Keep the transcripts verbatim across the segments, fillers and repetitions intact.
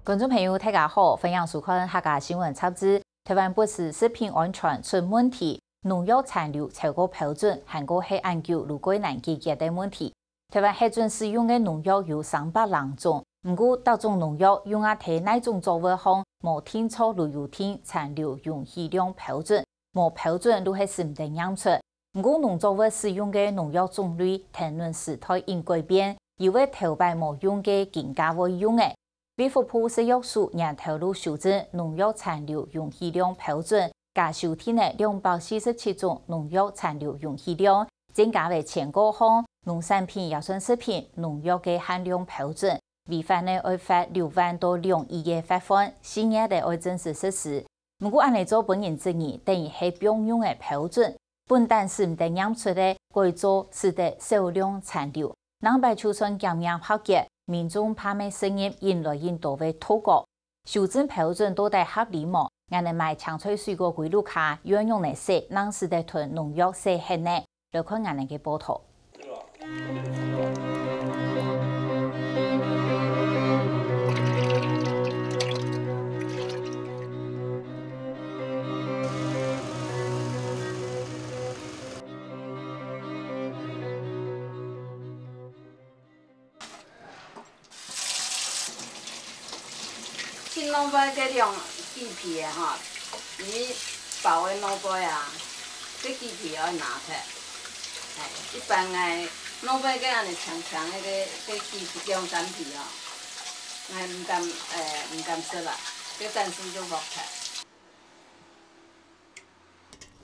觀眾朋友，大家好，歡迎收看客家新聞雜誌。台灣不時食品安全出問題，農藥殘留超過標準，還過係恁久都過難解決个問題。台灣核准使用个農藥有三百零種，毋過逐種農藥用啊在哪種作物項，無定著都有定殘留容許量標準，無標準都係使毋得驗出。 毋過農作物使用个農藥種類跈等時代緊改變，有个頭擺無用个今加會用个。為福部食藥署年頭就修正農藥殘留容許量標準，加修訂了兩百四十七種農藥殘留容許量，增加為全國項農產品也算食品農藥个限量標準，違反个愛罰六萬到兩億个罰款，四月个愛正式實施。 毋過恁呢做分人質疑，等於係放任个標準，本旦使毋得驗出个改做使得少量殘留。另擺就算檢驗合格，民眾怕乜食入緊來緊多會脫角。修正標準到底合理無？𠊎等買青菜水果歸屋下，愛仰般洗，正使得同農藥洗忒呢？ 來看𠊎等个報導。切蘿蔔个兩，雞皮个吼，你包个蘿蔔啊，這雞皮愛拿忒。哎，一般个蘿蔔个恁呢青青个，个，个雞皮兩層皮哦，𠊎毋敢，哎，毋敢食啦，這等時就剝忒。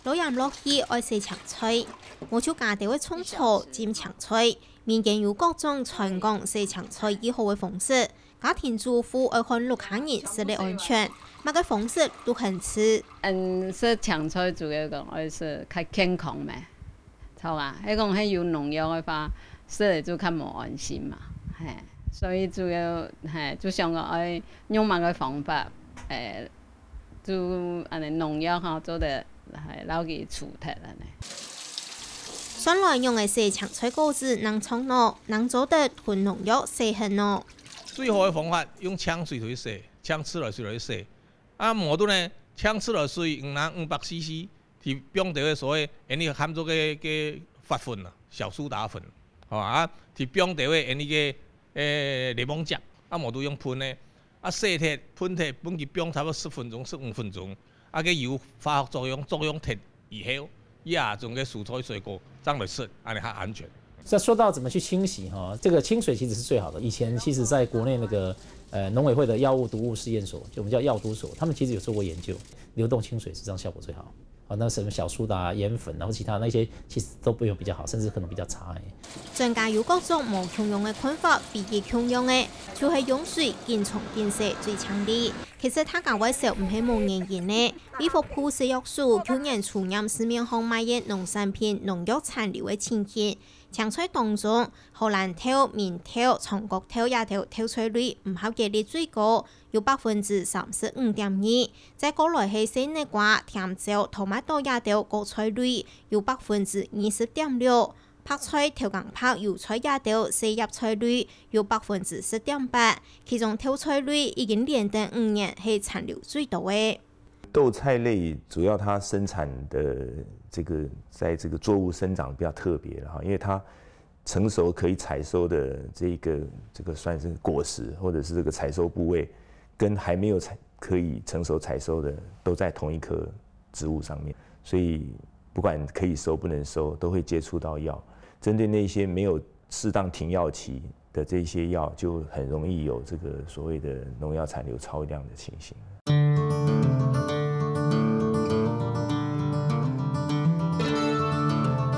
落鹽落去愛洗青菜，無就加兜个蔥草浸青菜。民間有各種傳講洗青菜最好个方式，家庭主婦愛看屋下人食个安全，麼个方式都肯試。嗯，食青菜主要講愛食較健康咩，著啊。係講係有農藥个話，食了就較無安心嘛，嘿。所以主要，嘿，就想講愛用麼个方法，誒， 就恁呢農藥吼，做得來摎佢除忒恁呢。算來仰仔洗青菜果子正著呢，正做得分農藥洗忒呢？最好个方法，用淨水去洗，淨自來水來洗。啊，無就呢，淨自來水，你拿五百C C，去放兜个所謂，𠊎等喊做个，个發粉啊，小蘇打粉，吼，啊，去放兜个𠊎等个，誒，檸檬汁，啊，無就用噴个。 啊，洗忒、噴忒，分佢放差不多十分鐘、十五分鐘，啊，个有化學作用，作用忒以後，這種个蔬菜水果正來食，恁呢較安全。這說到怎麼去清洗哈，這個清水其實是最好的。以前其實在國內那個，呃，農委會的藥物毒物試驗所，就我們叫藥毒所，他們其實有做過研究，流動清水實際上效果最好。 哦，那什麼小蘇打啊、鹽粉啊，或其他那些，其實都沒有比較好，甚至可能比較差欸。專家有各種無共樣个看法，唯一共樣个，就係用水緊沖緊洗最淨俐。其實大家會笑毋係無原因个，衛福部食藥署舊年初驗市面項賣个農產品農藥殘留个情形，青菜當中， 荷蘭豆、明豆、長角豆這兜豆菜類毋合格率最高，有百分之三十五點二。再過來係細吶瓜、甜椒、tomato這兜果菜類，有百分之二十點六。白菜、豆乾白、油菜這兜細葉菜類，有百分之十點八。其中豆菜類已經連等五年係殘留最多个。 豆菜類主要它生產的這個，在這個作物生長比較特別了哈，因為它成熟可以採收的這個，這個算是果實，或者是這個採收部位，跟還沒有採，可以成熟採收的都在同一棵植物上面，所以不管可以收不能收，都會接觸到藥。針對那些沒有適當停藥期 的這些藥，就很容易有這個所謂的農藥殘留超量的情形。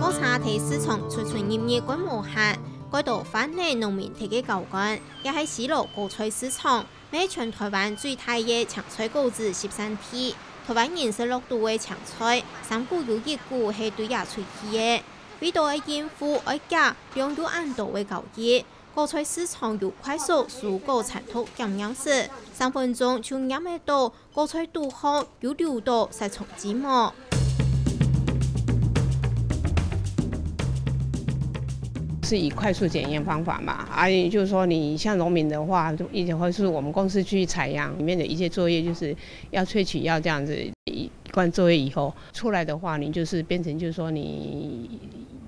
貨車在市場出出入入，蓋無閒，蓋多番仔農民提个交關，也係西螺果菜市場，乜係全台灣最大个青菜果子集散地。台灣人食落肚个青菜，三股有一股係對這出去个。為著愛應付愛遽量又恁多个交易， 果菜市場有快速蔬果殘毒檢驗室，三分鐘就驗得著果菜肚項有留著殺蟲劑無。是以快速检验方法嘛，啊，也就是说，你像农民的话，就一定会是我们公司去采样，里面的一些作业就是要萃取药这样子，一一罐作业以后出来的话，你就是变成就是说你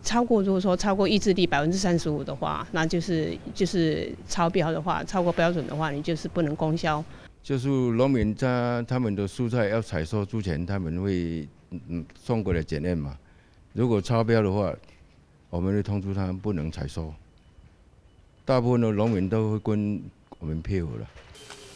超过，如果说超过抑制力百分之三十五的话，那就是就是超标的话，超过标准的话，你就是不能供销。就是农民他他们的蔬菜要采收之前，他们会嗯送过来检验嘛，如果超标的话，我们会通知他们不能采收。大部分的农民都会跟我们配合了。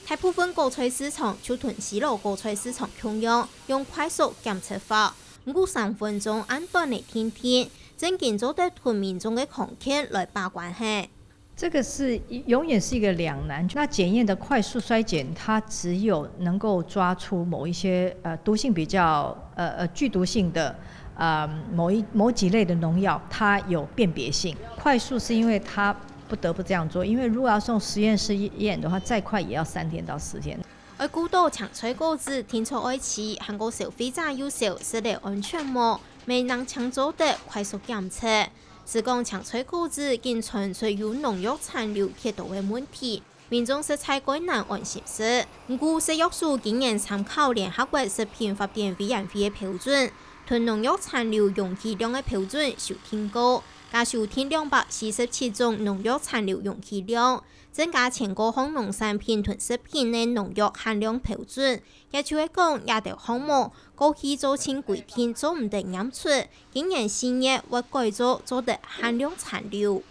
大部分果菜市场就同西螺果菜市场共樣，用快速检测法，毋過三分鐘恁短个定定，正經做得同民眾个康健來把關係。这个是永远是一个两难。那检验的快速衰减，它只有能够抓出某一些呃毒性比较呃呃剧毒性的呃某一某几类的农药，它有辨别性。快速是因为它不得不这样做，因为如果要送实验室验的话，再快也要三天到四天。愛顧到青菜果子定著愛飼，還過消費者又少食了安全無，乜正正做得快速檢測。只講青菜果子緊傳出有農藥殘留忒多个問題，民眾實在較難安心食。毋過食藥署今年參考聯合國食品發展委員會个標準，同農藥殘留容器量个標準修訂過，加修訂兩百四十七種農藥殘留容器量，增加前各項農產品同食品个農藥限量標準。也就係講，這兜項目過去做盡規定做毋得驗出，今年四月會改做做得限量殘留。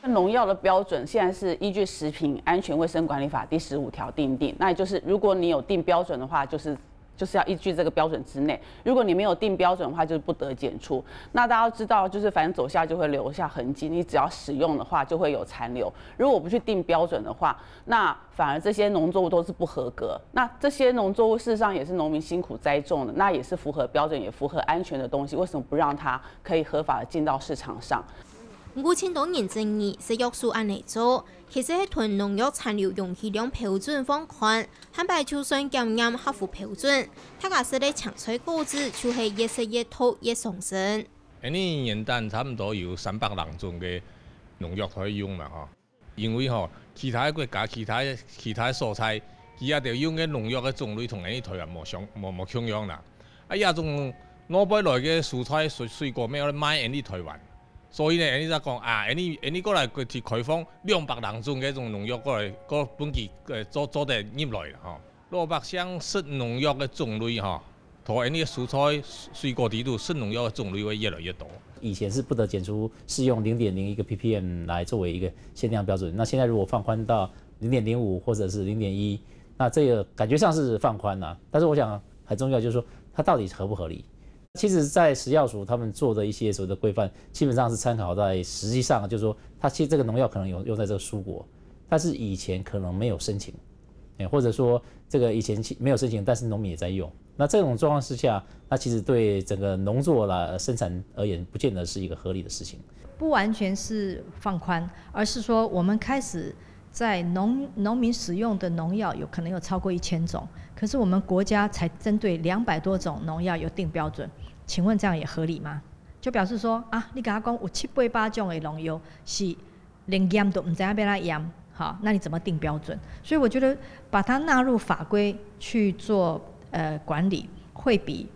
農药的標準現在是依據《食品安全衛生管理法》第十五条定定，那也就是如果你有定标準的话，就是就是要依据这个标准之内。如果你没有定标准的话，就是不得检出。那大家都知道，就是反正走下就会留下痕迹，你只要使用的话，就会有残留。如果不去定标准的话，那反而这些农作物都是不合格。那这些农作物事实上也是农民辛苦栽种的，那也是符合标准、也符合安全的东西，为什么不让它可以合法的进到市场上？ 毋過盡多人質疑食藥署恁呢做，其實係同農藥殘留容器量標準放寬，下擺就算檢驗合乎標準，大家食个青菜果子就係越食越毒越傷身。恁呢年單差毋多有三百零種个農藥可以用嘛吼。因為吼，其他个國家、其他个其他个所在，佢也兜用个農藥个種類同恁呢台灣無相無無共樣啦。啊，這種外背來个蔬菜水水果，乜愛賣恁呢台灣。 所以呢，恁呢就講啊，恁呢恁呢過來佢開放兩百零種个種農藥過來，過分佢呃做做得入來吼。老百姓食農藥个種類吼，同恁呢个蔬菜水果裡肚食農藥个種類會越來越多。以前是不得檢出，是用零點零一个 ppm 来作为一个限量标准。那现在如果放宽到零点零五或者是零点一，那这个感觉上是放宽了，但是我想很重要就是说它到底合不合理。其实，在食药署他们做的一些所谓的规范，基本上是参考在实际上，就是说，它其实这个农药可能有用在这个蔬果，但是以前可能没有申请，哎，或者说这个以前其没有申请，但是农民也在用。那这种状况之下，那其实对整个农作啦生产而言，不见得是一个合理的事情。不完全是放宽，而是说我们开始在农农民使用的农药有可能有超过一千种，可是我们国家才针对两百多种农药有定标准，请问这样也合理吗？就表示说啊，你跟他讲有七八百种的农药是连验都唔知道要来验，好，那你怎么定标准？所以我觉得把它纳入法规去做呃管理，会比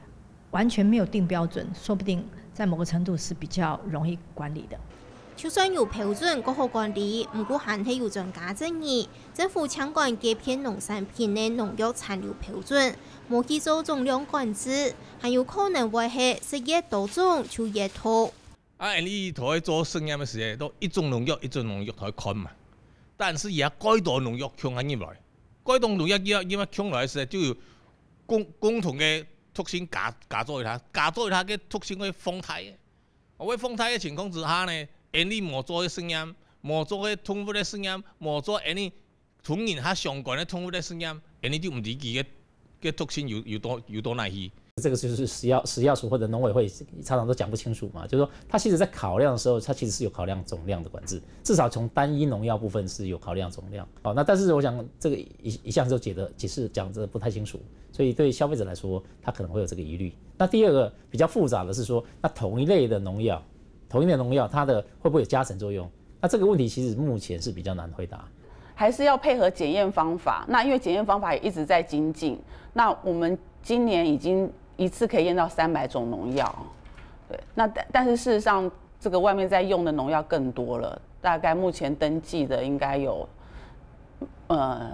完全没有定标准，说不定在某个程度是比较容易管理的。就算有標準，過好管理，毋過還係有專家質疑，政府淨管該片農產品个農藥殘留標準，無去做總量管制，還有可能會係食越多種就越毒。啊，恁呢佢在做實驗个時節，都一種農藥一種農藥在看嘛。但是也蓋多農藥共下入來，蓋多農藥入入共來个時節，就有共共同个毒性加加做一下，加做一下个毒性會放大个。會放大个情況之下呢，恁呢無做个實驗，無做个動物个實驗，無做恁呢同人較相關个動物个實驗，恁呢就毋知佢个个毒性有有到有到哪去。这个就是食药食药署或者农委会常常都讲不清楚嘛，就是说他其实在考量的时候，他其实是有考量总量的管制，至少从单一农药部分是有考量总量。好，那但是我想这个一一向就解的解释讲的不太清楚，所以对消费者来说，他可能会有这个疑虑。那第二个比较复杂的是说，那同一类的农药，同一类农药它的会不会有加成作用？那这个问题其实目前是比较难回答。还是要配合检验方法。那因为检验方法也一直在精进，那我们今年已经一次可以验到三百种农药，对，那但但是事实上，这个外面在用的农药更多了，大概目前登记的应该有，呃，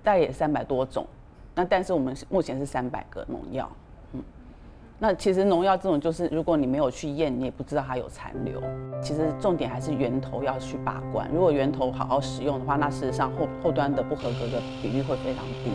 大概也三百多种，那但是我们目前是三百个农药，嗯。那其实农药这种，就是如果你没有去验，你也不知道它有残留。其实重点还是源头要去把关。如果源头好好使用的话，那事实上后后端的不合格的比率会非常低。